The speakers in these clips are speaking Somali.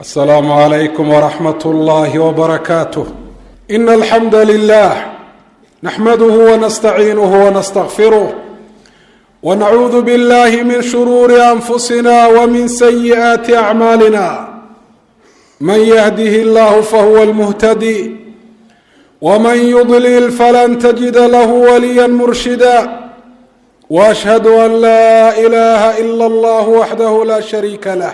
السلام عليكم ورحمة الله وبركاته. إن الحمد لله نحمده ونستعينه ونستغفره، ونعوذ بالله من شرور أنفسنا ومن سيئات أعمالنا. من يهده الله فهو المهتدي، ومن يضلل فلن تجد له وليا مرشدا. واشهد ان لا اله الا الله وحده لا شريك له،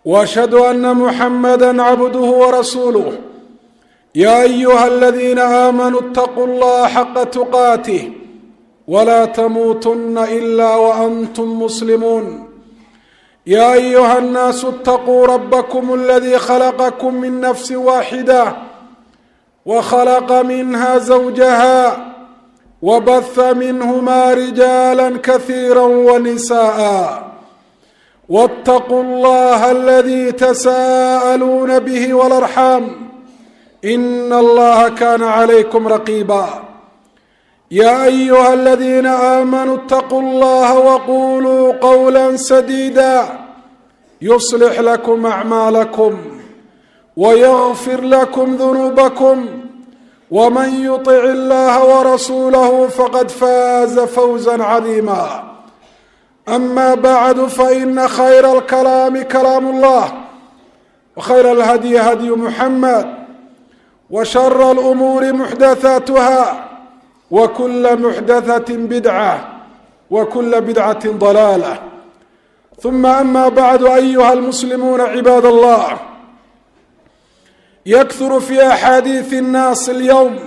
واشهد ان محمدا عبده ورسوله. يا ايها الذين امنوا اتقوا الله حق تقاته ولا تموتن الا وانتم مسلمون. يا ايها الناس اتقوا ربكم الذي خلقكم من نفس واحده وخلق منها زوجها وبث منهما رجالا كثيرا ونساء، واتقوا الله الذي تساءلون به والارحام ان الله كان عليكم رقيبا. يا ايها الذين امنوا اتقوا الله وقولوا قولا سديدا يصلح لكم اعمالكم ويغفر لكم ذنوبكم، ومن يطع الله ورسوله فقد فاز فوزا عظيما. اما بعد، فان خير الكلام كلام الله، وخير الهدي هدي محمد، وشر الامور محدثاتها، وكل محدثه بدعه، وكل بدعه ضلاله. ثم اما بعد، ايها المسلمون عباد الله، يكثر في احاديث الناس اليوم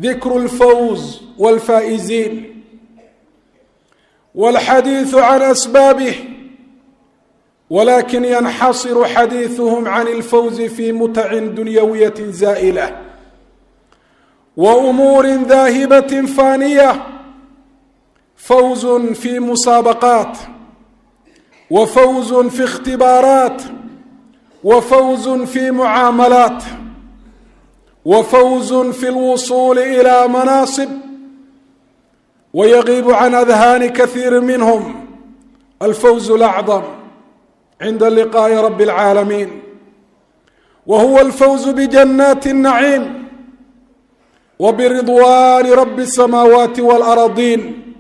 ذكر الفوز والفائزين والحديث عن اسبابه، ولكن ينحصر حديثهم عن الفوز في متع دنيويه زائله وامور ذاهبه فانيه، فوز في مسابقات، وفوز في اختبارات، وفوز في معاملات، وفوز في الوصول الى مناصب. ويغيب عن اذهان كثير منهم الفوز الاعظم عند لقاء رب العالمين، وهو الفوز بجنات النعيم وبرضوان رب السماوات والارضين،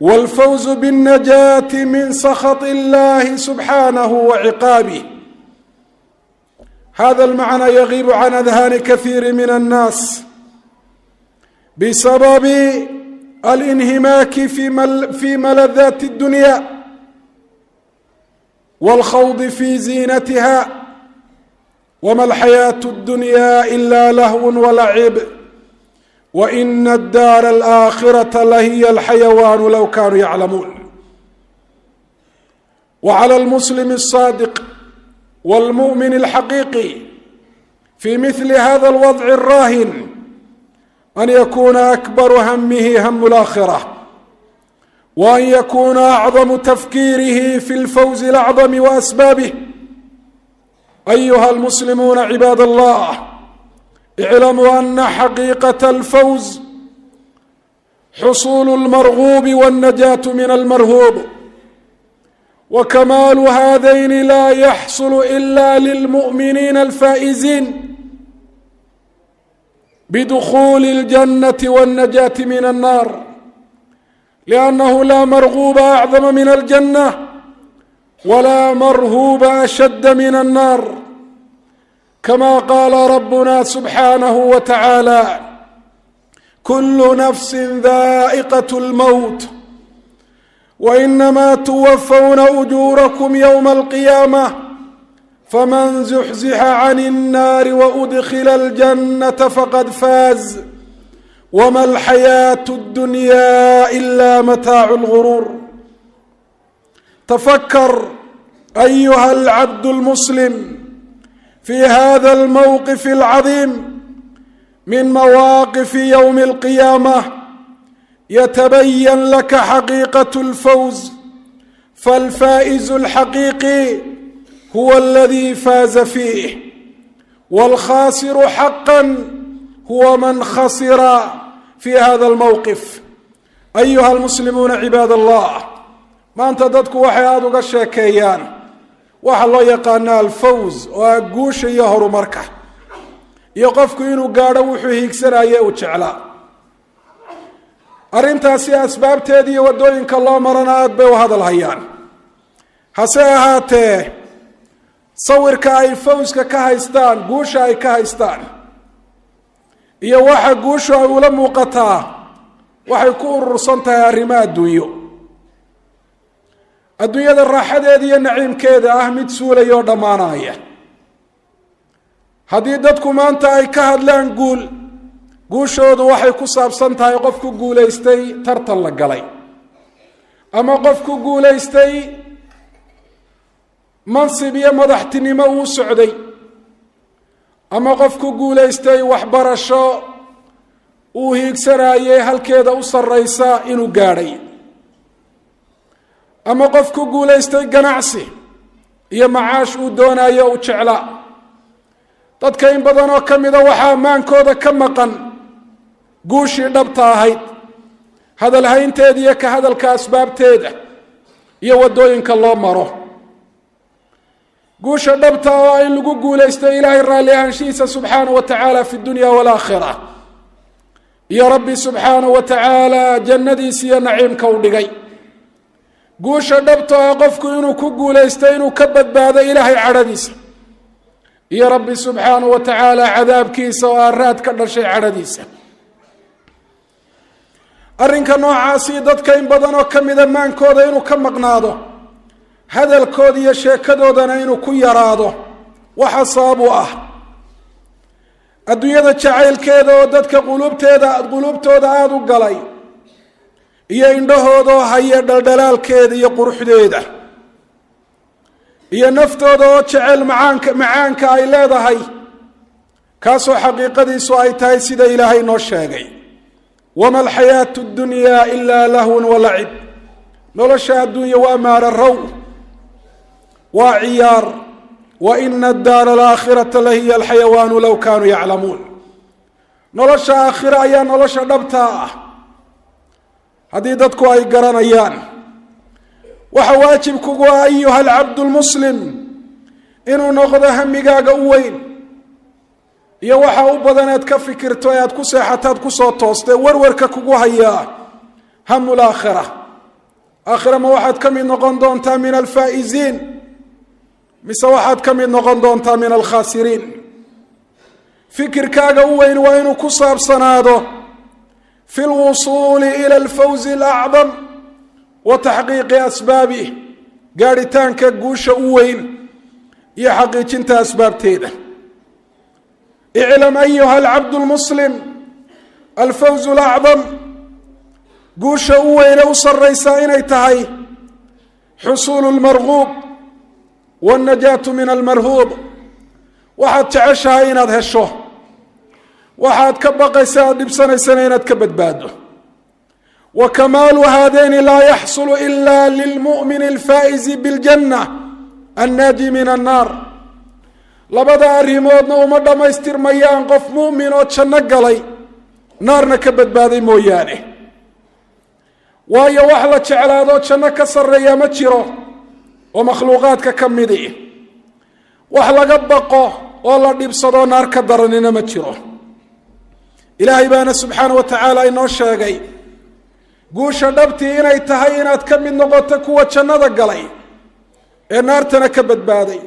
والفوز بالنجاة من سخط الله سبحانه وعقابه. هذا المعنى يغيب عن اذهان كثير من الناس بسبب الانهماك في ملذات الدنيا والخوض في زينتها، وما الحياة الدنيا إلا لهو ولعب، وإن الدار الآخرة لهي الحيوان لو كانوا يعلمون. وعلى المسلم الصادق والمؤمن الحقيقي في مثل هذا الوضع الراهن أن يكون أكبر همه هم الآخرة، وأن يكون أعظم تفكيره في الفوز الأعظم وأسبابه. أيها المسلمون عباد الله، اعلموا أن حقيقة الفوز حصول المرغوب والنجاة من المرهوب، وكمال هذين لا يحصل إلا للمؤمنين الفائزين بدخول الجنة والنجاة من النار، لأنه لا مرغوب أعظم من الجنة ولا مرهوب أشد من النار، كما قال ربنا سبحانه وتعالى: كل نفس ذائقة الموت وإنما توفون أجوركم يوم القيامة فمن زحزح عن النار وأدخل الجنة فقد فاز، وما الحياة الدنيا إلا متاع الغرور. تفكر أيها العبد المسلم في هذا الموقف العظيم من مواقف يوم القيامة، يتبين لك حقيقة الفوز. فالفائز الحقيقي هو الذي فاز فيه، والخاسر حقا هو من خسر في هذا الموقف. أيها المسلمون عباد الله، maanta dadku waxay aada uga sheekeeyaan Waxaa loo yaqaana alfawz, oo ah guusha iyo horumarka, iyo qofku inuu gaadho wuxuu hiigsanaye uu jeclaa. Arrintaasi asbaabteeda iyo waddooyinka loo marana aada bay u hadal hayaan. Hase ahaatee, sawirka ay fawska ka haystaan, guusha ay ka haystaan, iyo waxa guushu ay ula muuqataa waxay ku urursan tahay arrimo adduunyo, adduunyada raaxadeeda iyo naciimkeeda ah mid suulaya oo dhammaanaya. Haddii dadku maanta ay ka hadlaan guul, guushoodu waxay ku saabsan tahay qof ku guulaystay tartan la galay, ama qof ku guulaystay mansib iyo madaxtinimo uu socday, ama qof ku guulaystay waxbarasho uu hiigsanayay halkeeda u sarreysa inuu gaadhay, ama qof ku guulaystay ganacsi iyo macaash uu doonayo uu jeclaa. Dadka in badan oo ka mida waxaa ammaankooda ka maqan guushii dhabta ahayd, hadalhaynteeda iyo ka hadalka asbaabteeda iyo waddooyinka loo maro. Guusha dhabta oo in lagu guulaysto Ilaahay raalli ahaanshihiisa subxaanahu wa tacaala fi dunya waalaakhira, iyo Rabbi subxaanahu wa tacaala jannadiisa iyo naciimka u dhigay. Guusha dhabta ah qofku inuu ku guulaysto inuu ka badbaado Ilaahay cadhadiisa iyo Rabbi subxaanahu wa tacaala cadaabkiisa oo aaraad ka dhashay cadhadiisa. Arrinka noocaasi dadka in badan oo ka mida maankooda inuu ka maqnaado, hadalkooda iyo sheekadoodana inuu ku yaraado, waxa sabab u ah adduunyada jacaylkeeda oo dadka quluubtooda aada u galay, iyo indhahoodoo haya dhaldhalaalkeeda iyo quruxdeeda, iyo naftooda oo jecel macaanka ay leedahay, kaasoo xaqiiqadiisu ay tahay sida Ilaahay noo sheegay: wama alxayaatu ddunyaa ilaa lahwun walacib. Nolosha adduunya waa maararow, waa ciyaar. Wa ina addaara alaakhirata lahiya alxayawaanu low kaanuu yaclamuun. Nolosha aakhira ayaa nolosha dhabtaa ah haddii dadku ay garanayaan. Waxa waajib kugu ah, ayuha alcabdu lmuslim, inuu noqdo hamigaaga u weyn iyo waxa u badan eed ka fikirto ee aad ku seexataad kusoo toostee warwarka kugu hayaa hamul aakhira. Aakhira ma waxaad ka mid noqon doontaa min alfaa'iziin, mise waxaad ka mid noqon doontaa min alkhaasiriin? Fikirkaaga u weyn waa inuu ku saabsanaado fi lwusuuli ila alfawzi alacdam wa taxqiiqi asbaabih, gaadhitaanka guusha u weyn iyo xaqiijinta asbaabteeda. Iclam ayuha alcabdu lmuslim, alfawzu alacdam, guusha u weyne u sarraysaa inay tahay xusuulu lmarguub wاlnajaatu min almarhuub. Waxaad jeceshahay inaad hesho, waxaad ka baqaysa aad dhibsanaysana inaad ka badbaado. Wa kamaalu haadayni laa yaxsulu ila lilmu'mini alfaa'izi biاljanna annaaji min annaar. Labada arrimoodna uma dhammaystirmayaan qof mu'min oo janno galay, naarna ka badbaaday mooyaane. Waayo, wax la jeclaadoo janno ka sarreeya ma jiro oo makhluuqaadka ka midi, wax laga baqo oo la dhibsadoo naar ka daranina ma jiro. Ilaahay baana subxaana wa tacaala inoo sheegay guusha dhabtii inay tahay inaad ka mid noqoto kuwa jannada galay ee naartana ka badbaaday.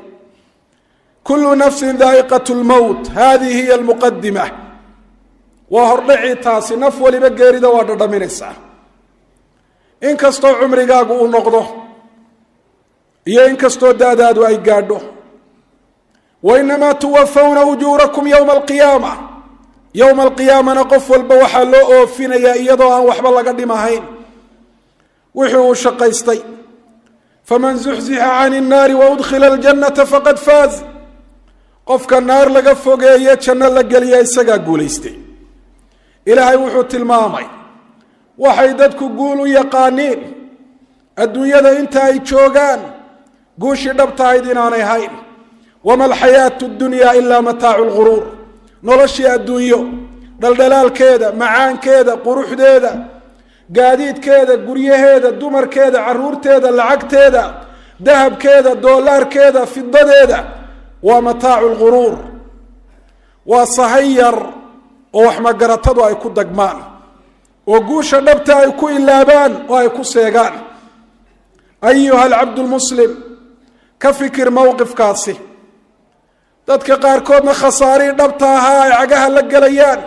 Kullu nafsin daa'iqat lmowt, hadihi hiya almuqadima, waa hordhacii taasi. Naf waliba geerida waa dhadhaminaysaa, inkastoo cumrigaagu uu noqdo iyo inkastoo da-daadu ay gaadho. Wa inamaa tuwafawna ujuurakum yowma alqiyaama. Yowma alqiyaamana qof walba waxaa loo oofinayaa iyadoo aan waxba laga dhimahayn wixii uu shaqaystay. Faman zuxzixa can innaari waudkhila aljannata faqad faaz. Qofka naar laga fogeeye, janno la geliya, isagaa guulaystay. Ilaahay wuxuu tilmaamay waxay dadku guul u yaqaaniin adduunyada inta ay joogaan guushii dhabtahayd inaanay hayn. Wama alxayaatu dunya ilaa mataacu lguruur. Noloshii adduunyo, dhaldhalaalkeeda, macaankeeda, quruxdeeda, gaadiidkeeda, guryaheeda, dumarkeeda, caruurteeda, lacagteeda, Dahabkeeda, doolaarkeeda, fidadeeda waa mataacu lguruur, waa sahay yar oo wax magaratadu ay ku dagmaan oo guusha dhabta ay ku ilaabaan oo ay ku seegaan. Ayuha alcabdu lmuslim, ka fikir mowqifkaasi. Dadka qaarkoodna khasaarihii dhabta ahaa ay cagaha la gelayaan,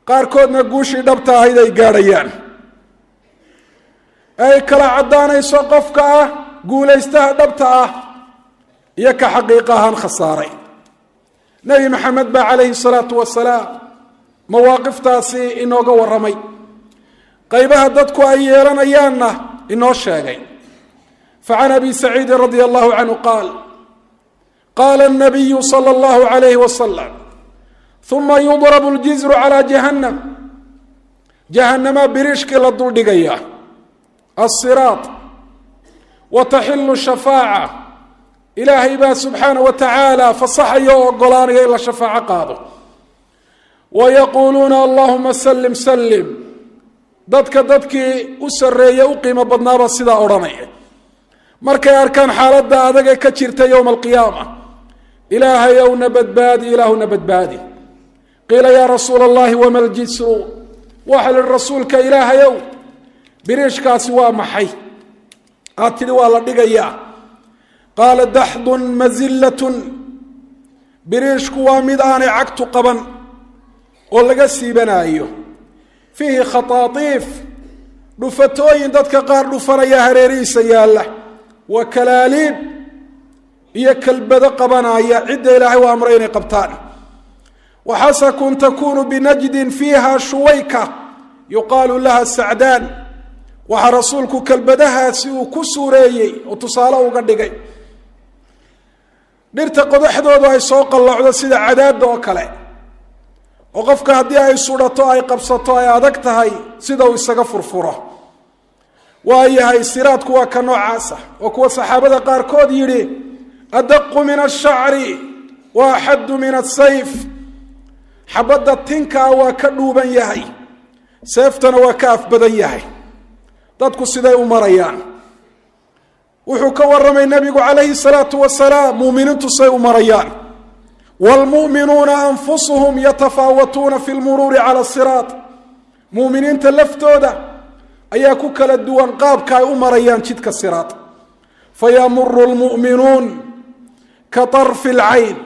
qaarkoodna guushii dhabta ahayd ay gaadhayaan, ay kala caddaanayso qofka ah guulaystaha dhabta ah iyo ka xaqiiqa ahaan khasaaray. Nebi Maxamed baa calayhi salaatu wasalaam mawaaqiftaasi inooga warramay, qaybaha dadku ay yeelanayaanna inoo sheegay. Fa can Abi Saciidin radia allahu canhu qaal: qaala الnabiyu salى اllahu alayhi wasalam: uma yudrabu اljizru calى jahannam, jahanama biriishkii la duldhigaya, asiraat, wa taxilu shafaaca, Ilaahay baa subxaana wa tacaala fasaxaya oo ogolaanaya in la shafaaco qaado. Wa yaquuluuna: "Allahuma salim salim." Dadka dadkii u sarreeye, u qiimo badnaaba sidaa odhanaya markay arkaan xaaladda adag ee ka jirta yowma alqiyaama: "Ilaahay owna badbaadi, Ilaahuna badbaadi." Qiila: "Yaa Rasuula Allahi, wama ljisru?" Waxa la ihi: "Rasuulka Ilaahayow, biriishkaasi waa maxay aad tidhi waa la dhigayaa?" Qaala: "Daxdun mazillatun." Biriishku waa mid aanay cagtu qaban oo laga siibanaayo. Fiihi khataatiif, dhufatooyin dadka qaar dhufanaya hareerihiisa yaalla, wa kalaaliib, iyo kelbado qabanaya cidda Ilaahay u amray inay qabtaan. Waxasakun takunu binajdin fiiha shuwayka yuqaalu laha sacdaan. Waxaa rasuulku kelbadahaasi uu ku suureeyey oo tusaale uga dhigay dhirta qodaxdoodu ay soo qallocdo sida cadaadda oo kale, oo qofka haddii ay sudhato, ay qabsato, ay adag tahay sida uu isaga furfuro. Waayahay, siraadku waa ka noocaasa, oo kuwa saxaabada qaarkood yidhi: "Adaqu min ashacri wa axaddu min asayf." Xabadda tinkaa waa ka dhuuban yahay, seeftana waa ka af badan yahay. Dadku siday u marayaan? Wuxuu ka warramay nebigu calayhi salaatu wasalaam muuminiintu say u marayaan: "Waalmu'minuuna anfusuhum yatafaawatuuna fi lmuruuri cala asiraat." Muuminiinta laftooda ayaa ku kala duwan qaabka ay u marayaan jidka siraat. "Fayamuru lmu'minuun ka طarfi alcayn."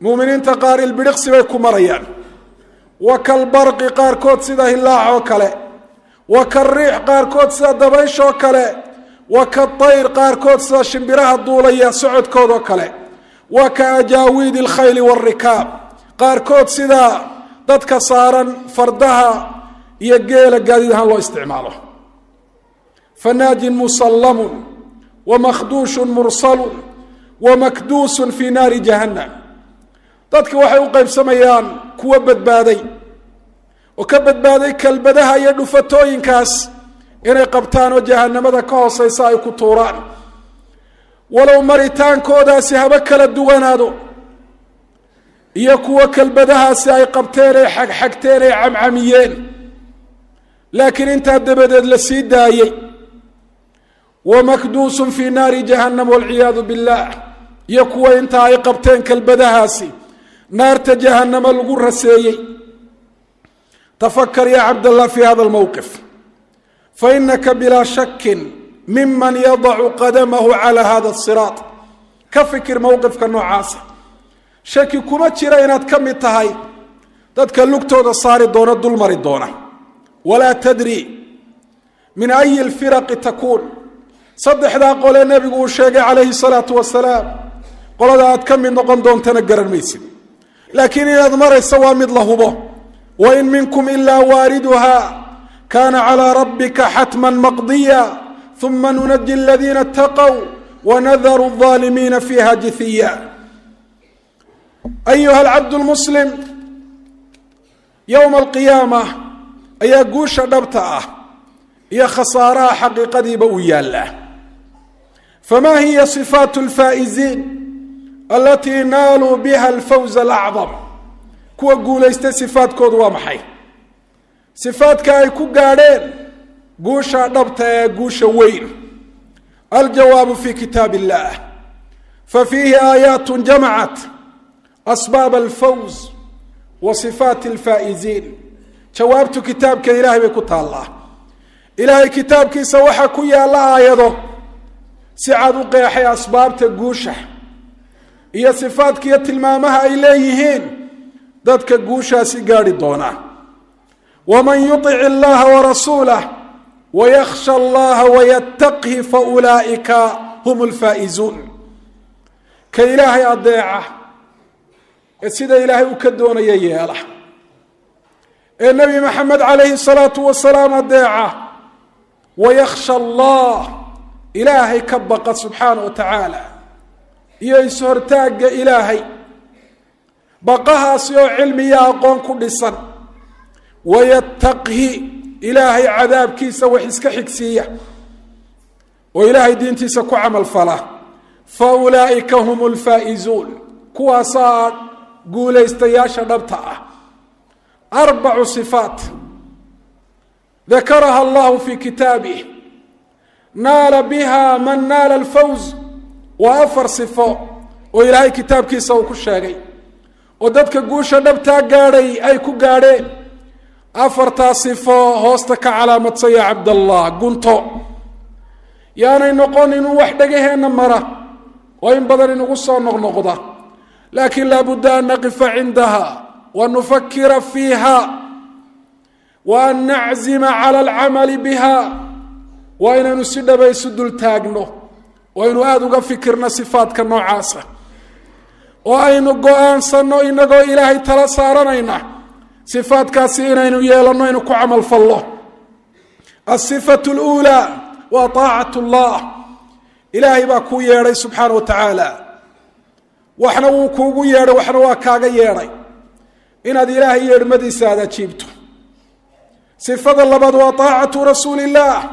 Muuminiinta qaar ilbidhiqsi bay ku marayaan. Wa kalbarqi, qaarkood sida hilaac oo kale. Wa kariix, qaarkood sida dabayshoo kale. Wa katayr, qaarkood sida shimbiraha duulaya socodkoodoo kale. Wa ka ajaawiidi alkhayli waalrikaab, qaarkood sida dadka saaran fardaha iyo geela gaadiid ahaan loo isticmaalo. "Fanaajin musallamun wa makhduushun mursalun wa makduusun fii naari jahannam." Dadka waxay u qaybsamayaan kuwo badbaaday oo ka badbaaday kalbadaha iyo dhufatooyinkaas inay qabtaan oo jahanamada ka hooseysa ay ku tuuraan, walow maritaankoodaasi haba kala duwanaado, iyo kuwo kelbadahaasi ay qabteen, ay xagxagteen, ay camcamiyeen, laakiin intaa dabadeed la sii daayey. "Wa makduusun fii naari jahannam, walciyaadu billah." Iyo kuwa intaa ay qabteen kelbadahaasi naarta jahanamo lagu raseeyey. Tafakar ya cabdallah fi hada almowqif, fainaka bilaa shakin miman yadacu qadamahu cala hada asiraat. Ka fikir mowqifka noocaasa, shaki kuma jira inaad ka mid tahay dadka lugtooda saari doona, dul mari doona. Walaa tadri min ayi lfiraqi takuun. Saddexdaa qole nebigu uu sheegay calayhi salaatu wasalaam, qolada aad ka mid noqon doontana garan maysid, laakiin inaad marayso waa mid la hubo. "Wain minkum ilaa waariduha, kana calى rabbika xatma maqdiya, uma nunaji aladiina اtaqow wanadaru الظaalimiina fiiha jithiya." Ayuha alcabd lmuslim, yowma alqiyaama ayaa guusha dhabta ah iyo khasaaraha xaqiiqadiiba uu yaallaa. Fama hiya sifaat alfaa'iziin alatii naaluu biha alfawz alacdam? Kuwa guulaystay sifaadkoodu waa maxay, sifaadka ay ku gaadheen guusha dhabta ee guusha weyn? Aljawaabu fi kitaab illah, fafiihi aayaat jamacat asbaab alfawz wa sifaat alfaa'iziin. Jawaabtu kitaabka ilaahay bay ku taallaa. Ilaahay kitaabkiisa waxaa ku yaalla aayado si cad u qeexay asbaabta guusha iyo sifaadka iyo tilmaamaha ay leeyihiin dadka guushaasi gaadhi doonaa. Waman yutic illaha warasuulah wayakhsha allaha wayataqhi faulaa'ika hum lfaa'izuun. Ka ilaahay adeeca ee sida ilaahay u ka doonaya yeela, ee Nebi Maxamed calayhi salaatu wasalaam adeeca, wayakhsha allah, ilaahay ka baqa subxaana wa tacaala iyo is-hortaagga ilaahay, baqahaasi oo cilmi iyo aqoon ku dhisan, wayataqhi, ilaahay cadaabkiisa wax iska xigsiiya oo ilaahay diintiisa ku camal fala, fa ulaa'ika hum lfaa'izuun, kuwaasaa guulaystayaasha dhabta ah. Arbacu sifaat dakaraha allahu fi kitaabih naala biha man naala alfawz. Waa afar sifo oo ilaahay kitaabkiisa uu ku sheegay oo dadka guusha dhabtaa gaadhay ay ku gaadheen. Afartaa sifo hoosta ka calaamadsan, ya Cabdallah, gunto, yaanay noqon inuu wax dhegaheenna mara oo in badan inugu soo noqnoqda, laakiin laabudda an naqifa cindaha wa nufakira fiiha wa an naczima cala alcamali biha. Waa inaynu si dhaba isu dul taagno oo aynu aada uga fikirno sifaadka noocaasa, oo aynu go-aansano inagoo ilaahay tala saaranayna sifaadkaasi inaynu yeelanno, aynu ku camal fallo. Asifatu luulaa waa taacat llah. Ilaahay baa kuu yeedhay subxaana wa tacaala, waxna wuu kuugu yeedhay, waxna waa kaaga yeedhay, inaad ilaahay yeedhmadiisa aada ajiibto. Sifada labaad waa taacatu rasuuli illaah,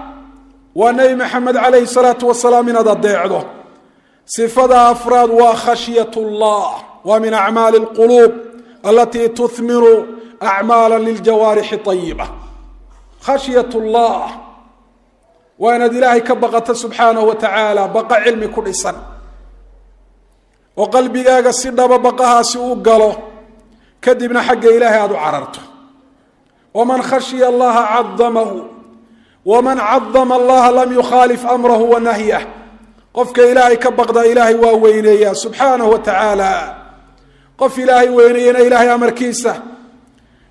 waa Nebi Maxamed calayhi salaatu wasalaam inaad adeecdo. Sifada afraad waa khashyat llah, waa min acmaali اlquluub alatii tuhmiru acmaala liljawaarixi ayiba. Khashyat llah waa inaad ilaahay ka baqato subxaanahu wa tacaala, baqa cilmi ku dhisan oo qalbigaaga si dhaba baqahaasi u galo, kadibna xagga ilaahay aada u cararto. Waman khashiya allaha cadamahu, waman cadama allaha lam yukhaalif amrahu wa nahyah. Qofka ilaahay ka baqda ilaahay waa weyneeyaa subxaanahu wa tacaala. Qof ilaahay weyneeyana ilaahay amarkiisa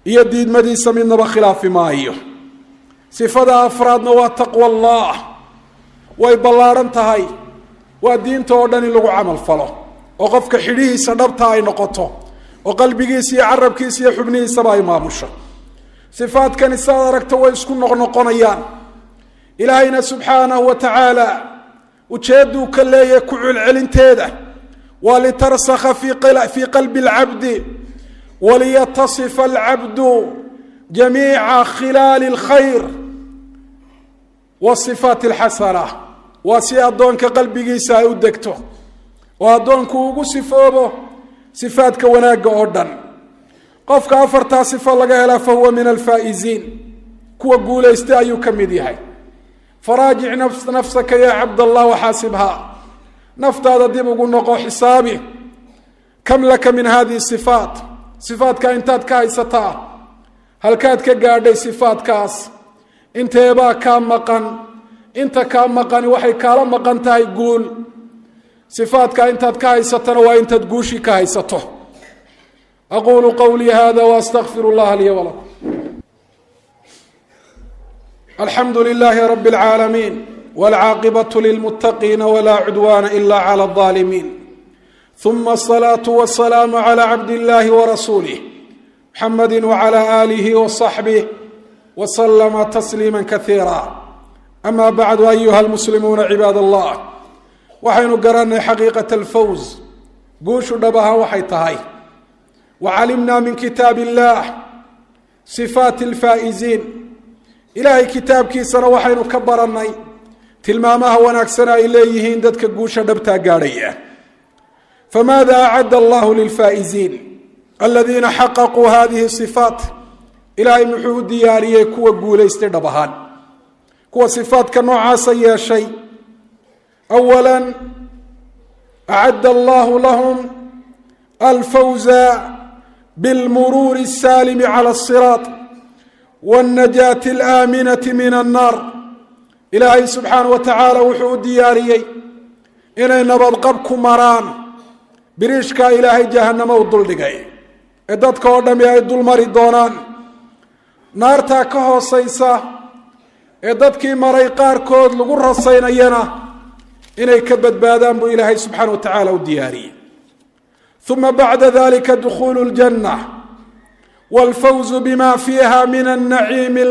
iyo diidmadiisa midnaba khilaafi maayo. Sifada afraadna waa taqwa allah, way ballaadhan tahay, waa diinta oo dhan in lagu camal falo oo qofka xidhihiisa dhabta ay noqoto oo qalbigiisa iyo carabkiisa iyo xubnihiisaba ay maamusho. Sifaadkani saad aragto way isku noqnoqonayaan. Ilaahayna subxaanahu wa tacaala ujeedduu ka leeyahay ku celcelinteeda waa litarsakha fii qalbi alcabdi waliyatasifa alcabdu jamiica khilaali alkhayr wasifaat alxasana. Waa si addoonka qalbigiisa ay u degto oo addoonku ugu sifoobo sifaadka wanaagga oo dhan. Qofka afartaa sifo laga helaa fa huwa min alfaa'iziin, kuwa guulaystay ayuu ka mid yahay. Faraajic nafsaka yaa cabdallah waxaasibhaa, naftaada dib ugu noqo, xisaabi. Kam laka min hadihi sifaat? Sifaadkaa intaad ka haysataa? Halkaad ka gaadhay sifaadkaas? Inteebaa kaa maqan? Inta kaa maqani waxay kaala maqan tahay guul. Sifaadkaa intaad ka haysatana waa intaad guushii ka haysato. Aqulu qawlii hada waastaqfir اllaha lii walakum. Alxamdu lilahi rabi اlcaalamiin wاlcaaqibaة lilmutaqiina wla cudwana ila clى الظaalimiin, ثuma الصlaaة waلsalaamu عlى cabd illahi warasuulih mxamadi wعlى alih وصaxbih wslama tasliima kaiira. Ama bacdu, ayuha lmuslimuuna cibaad allah, waxaynu garanay xaqiiqat alfawz, guushu dhab ahaan waxay tahay. Wacalimna min kitaab illah sifaat alfaa'iziin. Ilaahay kitaabkiisana waxaynu ka barannay tilmaamaha wanaagsana ay leeyihiin dadka guusha dhabtaa gaadhaya. Famaada acadda allahu lilfaa'iziin aladiina xaqaquu hadihi sifaat? Ilaahay muxuu u diyaariyey kuwa guulaystay dhab ahaan, kuwa sifaadka noocaasa yeeshay? Awala, acadda allahu lahum alfawza bilmuruuri الsaalimi cala الsiraaط wاlnajaati alaaminati min annaar. Ilaahay subxaanaه wa tacaala wuxuu u diyaariyey inay nabadqab ku maraan biriishkaa Ilaahay jahanamo u duldhigay ee dadka oo dhami ay dulmari doonaan, naartaa ka hooseysa ee dadkii maray qaarkood lagu rasaynayana inay ka badbaadaan buu Ilaahay subxaana wa tacaala u diyaariyey. Uma bacda dalika dukhuulu ljanna walfawzu bima fiiha min alnaciimi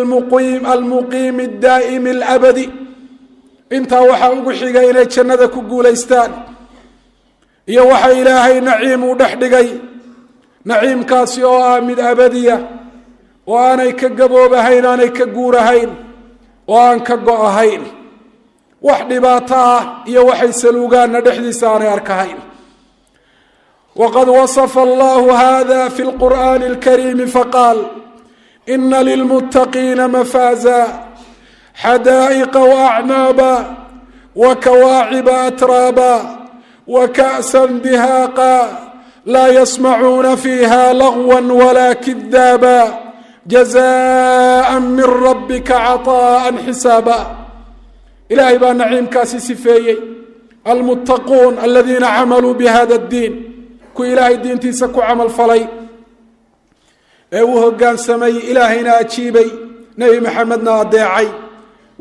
almuqiimi addaa'imi alabadi. Intaa waxaa ugu xiga inay jannada ku guulaystaan iyo waxa Ilaahay naciim uu dhex dhigay, naciimkaasi oo ah mid abadiya oo aanay ka gaboobahayn, aanay ka guurahayn oo aan ka go-ahayn, wax dhibaato ah iyo waxay saluugaanna dhexdiisa aanay arkahayn. Waqad wasafa allahu hada fi lqur'aani alkariimi faqaal: ina lilmuttaqiina mafaaza, xadaa'iqa waacnaaba wakawaaciba atraaba waka'sa dihaaqa, laa yasmacuuna fiiha lagwa walaa kidaaba, jazaءa min rabbika caطaءa xisaaba. Ilaahay baa naciimkaasi sifeeyey. Almuttaquun aladiina camaluu bihada اddiin, ku Ilaahay diintiisa ku camal falay ee uu hogaansamay, Ilaahayna ajiibay, Nebi Maxamedna adeecay,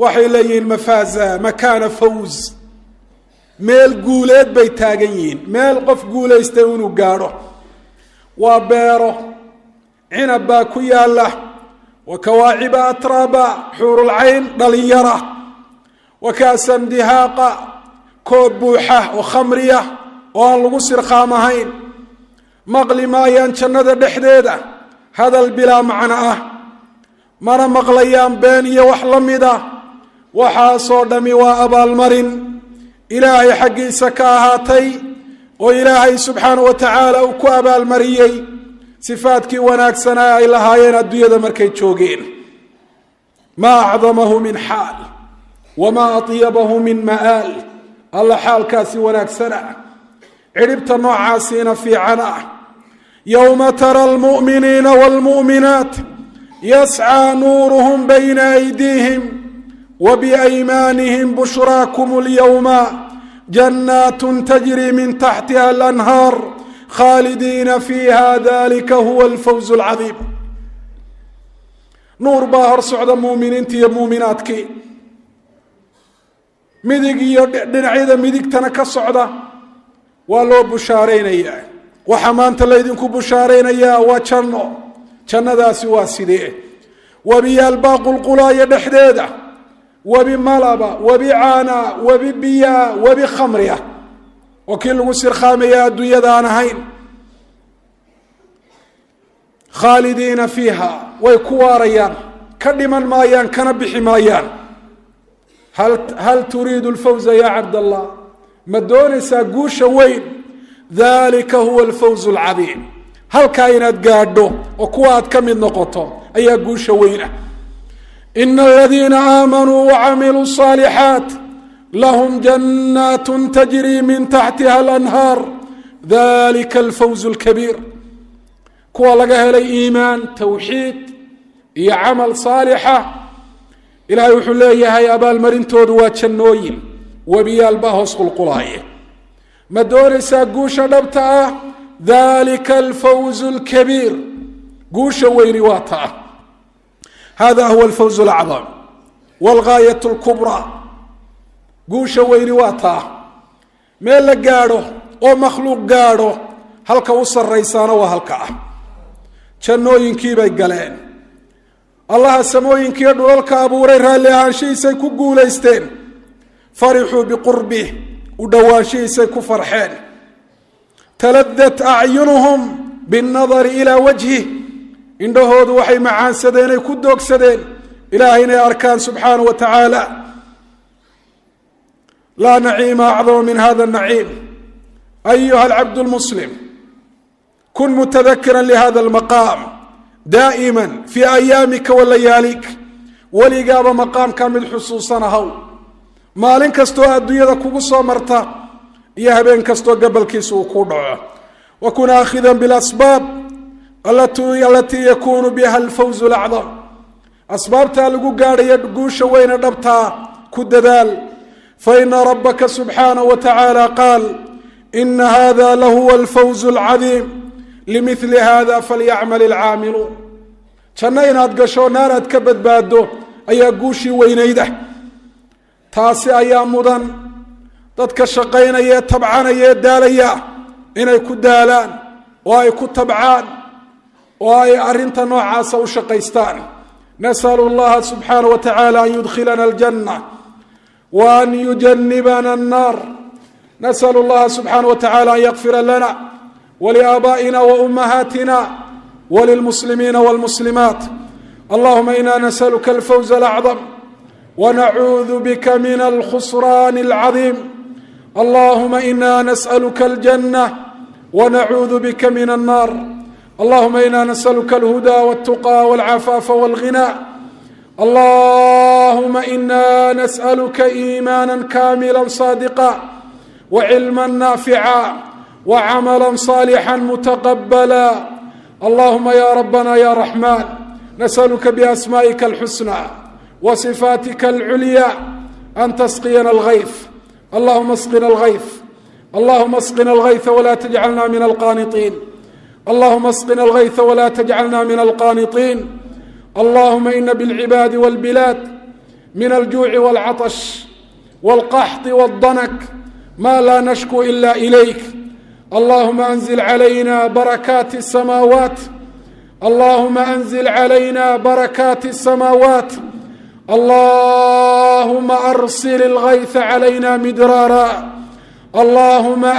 waxay leeyihiin mafaaza, makaana fawz, meel guuleed bay taagan yihiin, meel qof guulaystay inuu gaadho. Waa beero cinab baa ku yaala, wa kawaaciba atraaba, xuurulcayn dhalinyara, wa kaasan dihaaqa, koob buuxa oo khamriya oo aan lagu sirkhaamahayn. Maqli maayaan jannada dhexdeeda hadal bilaa macno ah, mana maqlayaan been iyo wax la mida. Waxaasoo dhami waa abaalmarin Ilaahay xaggiisa ka ahaatay oo Ilaahay subxaanahu wa tacaala uu ku abaalmariyey sifaadkii wanaagsanaa ay lahaayeen adduunyada markay joogeen. Maa acdamahu min xaal wamaa atyabahu min ma'aal. Alla xaalkaasi wanaagsana, cidhibta noocaasiina fiican ah. Yowma tara almu'miniina waalmu'minaat yascaa nuuruhum bayna aydiihim wa biaymaanihim, bushraakum alyowma jannaat tajri min taxtiha alanhaar khaalidiina fiiha, dalika huwa alfawz alcadiim. Nuur baa hor socda muuminiinta iyo muuminaadkii, midig iyo dhinacyada midigtana ka socda. Waa loo bushaaraynayaa. Waxaa maanta laydinku bushaaraynayaa waa janno. Jannadaasi waa sidee? Webiyaal baa qulqulaaya dhexdeeda, webi malaba, webi caana, webi biyaa, webi khamriya oo kii lagu sirkhaamaya adduunyada aan ahayn. Khaalidiina fiiha, way ku waarayaan, ka dhiman maayaan, kana bixi maayaan. Hal turiidu lfawza ya cabdallah? Ma doonaysaa guusha weyn? Dalika huwa alfawz alcadiim. Halkaa inaad gaadho oo kuwa aad ka mid noqoto ayaa guusha weyna. Ina aladiina aamanuu wacamiluu الصaalixaat lahum jannaat tajri min taxtiha alanhaar, dalika alfawz اlkabiir. Kuwa laga helay iimaan, tawxiid iyo camal saalixa, Ilaahay wuxuu leeyahay abaalmarintoodu waa jannooyin, webiyaal baa hoos qulqulaaye. Ma doonaysaa guusha dhabta ah? Dalika alfawz اlkabiir, guusha weyni waa ta ah. Hada huwa alfawz alacdam wاlgaayat اlkubraa. Guusha weyni waa taa, meel la gaadho oo makhluuq gaadho halka u sarraysaana waa halka ah. Jannooyinkiibay galeen. Allaha samooyinkiiyo dhulalka abuuray raalli ahaanshihiisay ku guulaysteen. Farixuu biqurbih, u dhowaanshihiisay ku farxeen. Taladat acyunuhum binnadari ilaa wajhih, indhahoodu waxay macaansadeen ay ku doogsadeen Ilaahay inay arkaan subxaanahu wa tacaala. Laa naciima acdama min hada naciim. Ayuha alcabd lmuslim, kun mutadakira lihada almaqaam daa'ima fii ayaamika wa layaalik. Weligaaba maqaamkaa mid xusuusan ahaw. Maalin kastoo adduunyada kugu soo marta iyo habeen kastoo gabalkiisa uu ku dhaco. Wa kun aakhidan bilasbaab alatii yakuunu biha alfawzu alacdam. Asbaabtaa lagu gaadhaya guusha weyne dhabtaa ku dadaal. Fa ina rabbaka subxaanahu wa tacaala qaal ina hada lahuwa alfawzu alcadiim limili hada falyacmal alcaamiluun. Janno inaad gasho, naar aad ka badbaado ayaa guushii weynayda. Taasi ayaa mudan dadka shaqaynaya, tabcanaya, daalaya inay ku daalaan oo ay ku tabcaan oo ay arrinta noocaasa u shaqaystaan. Nasalu llaha subxaanahu wa tacaala an yudkhilana aljanna wa an yujanibana annaar. Nasalu llaha subxaanahu wa tacala an yakfira lana waliaabaa'ina wa ummahaatina walilmuslimiina walmuslimaat. Allahuma ina nasaluka alfawz alacdam wanacuudu bika min alkhusraan alcadiim. Allahuma ina nas'aluka aljanna wanacuudu bika min annaar. Allahuma ina nasaluka alhuda waltuqى walcafaafa walghinaa. Allahuma ina nas'aluka iimaana kaamila saadiqa wacilma naafica wacamala صaalixa mutaqabala. Allahuma ya rabbana ya raxmaan nasaluka biasmaa'ika alxusnى wصifaatika alculya an tasqiyana algayth. Allahuma asqina algayth, allahuma asqina algaytha wla tajcalna min alqaaniطiin. Allahuma asqina algaytha wla tajcalna min alqaaniطiin. Allahuma ina bilcibaadi walbilaad min aljuuci walcatash walqaxطi waldanak ma laa nashku ila ilayk. Allahuma anzil calayna barakaati الsamaawaat. Allahuma anzil calayna barakaati الsamaawaat. Allahuma arsil algaytha calayna midraara. Allahuma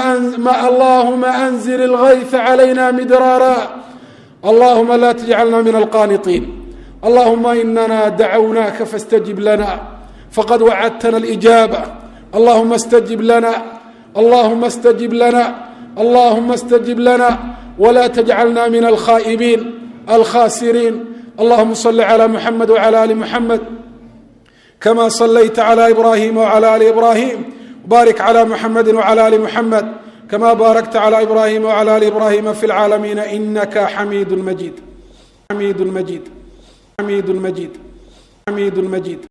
anzil algaytha calayna midraara. Allahuma la tajcalna min alqaaniطiin. Allahuma inana dacawnaaka faاstajib lana faqad wacadtana alijaaba. Allahuma اstajib lana, allahuma اstajib lana, allahuma اstajib lana wla tajcalna min alkhaa'ibiin alkhasiriin. Allahuma صli عlى muxamed wعlى ali muxamed kama صlayta عlى ibrahima wعlى ali ibrahim. Barik عlى muxamedi wعlى ali muxamed kama baarakta عlى ibrahima wعlى ali ibrahima fi اlcaalamiina inaka xamiid majid, xamiid majid, xamiid majid, xamiid majid.